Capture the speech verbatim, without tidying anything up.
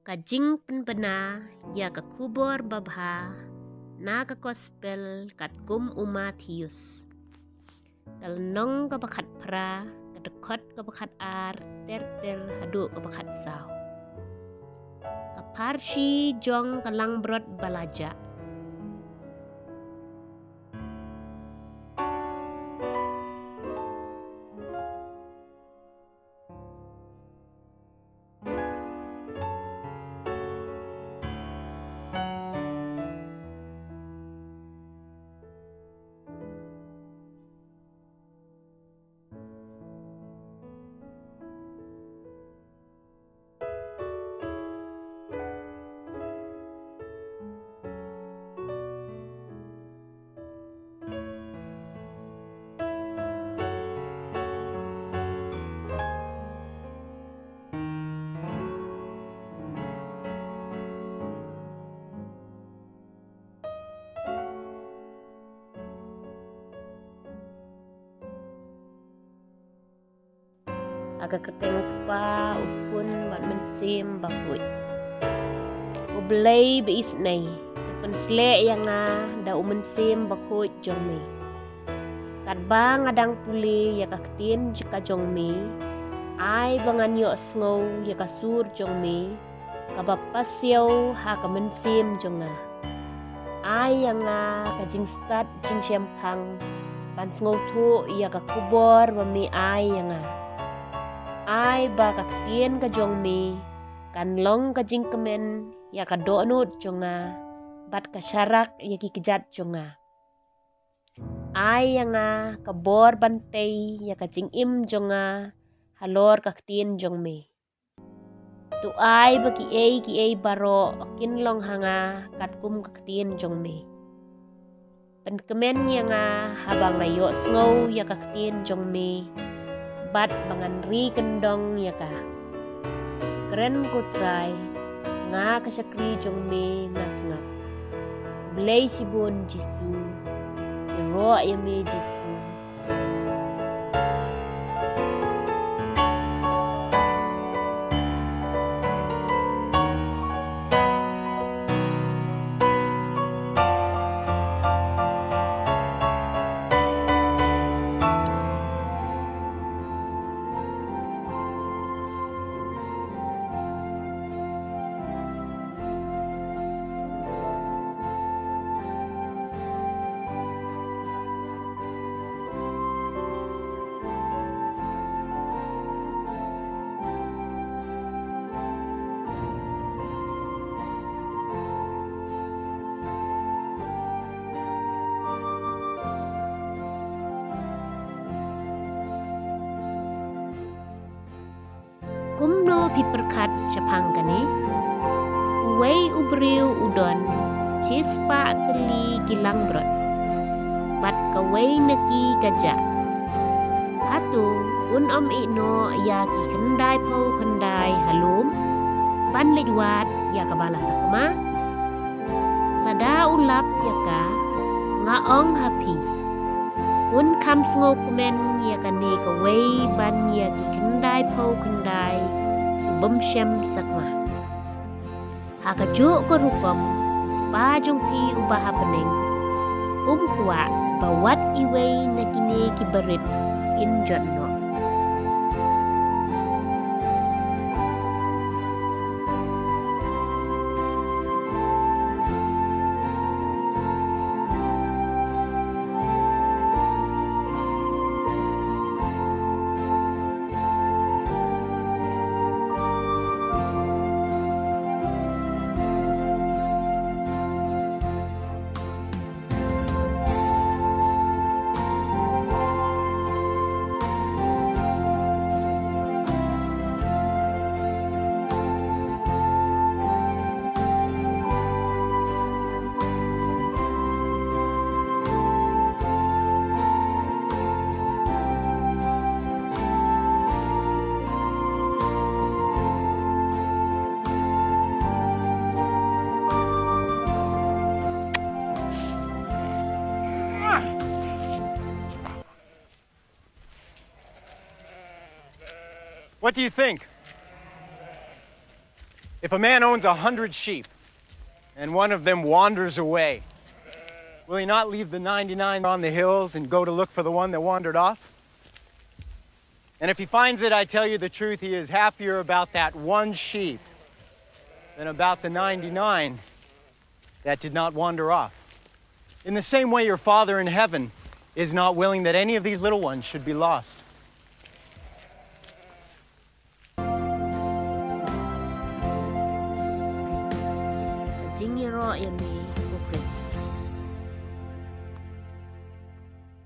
Ka jingpynbna ïa ka khubor babha na ka gospel katkum u Mathaios. Ka lynnong kaba khatphra, ka dkhot kaba khatar ter ter haduh kaba khatsaw. Ka pharshi jong ka langbrot ba la jah. Ha ka kyrteng u Kpa, u Khun bad u Mynsiem Bakhuid. U Blei ba isynei, to pynsleh ïa nga da u Mynsiem Bakhuid jong me. Katba nga dang pule ïa ka ktien ka jong me, ai ba ngan ïohsngew ïa ka sur jong me, kaba pasiaw ha ka mynsiem jong nga. Ai ïa nga ka jingstad jingshemphang ban sngewthuh ïa ka khubor ba me ai ïa nga. Ai ba ka ktien ka jong me kan long ka jingkmen ïa ka dohnud jong nga bad ka sharak ïa ki kjat jong nga. Ai ïa nga ka bor ban tei ïa ka jingim jong nga halor ka ktien jong me. To ai ba kiei kiei baroh kin long ha nga katkum ka ktien jong me. Pynkmen ïa nga haba nga ïohsngew ïa ka ktien jong me bad ba ngan ri kyndong ïa ka. Kren ko Trai, nga ka shakri jong me nga sngap. Blei shibun Jisu, ïaroh ïa me Jisu. Kumno phi pyrkhat shaphang kane? Uwei u briew u don shispah tylli ki langbrot, bad kawei na ki ka jah. Hato un ym ïehnoh ïa ki khyndai phew khyndai ha lum ban leit wad ïa kaba la sakma? Lada u lap ïa ka, nga ong ha phi, un kham sngewkmen ïa kane kawei ban ïa ki khyndai phew khyndai ki bym shym sakma. Ha kajuh ka rukom, Kpa jong phi uba ha bneng um kwah ba wat iwei na kine ki barit in jot noh. What do you think? If a man owns a hundred sheep and one of them wanders away, will he not leave the ninety-nine on the hills and go to look for the one that wandered off? And if he finds it, I tell you the truth, he is happier about that one sheep than about the ninety-nine that did not wander off. In the same way, your Father in heaven is not willing that any of these little ones should be lost. Ka jingïaroh ïa me, ko Khrist.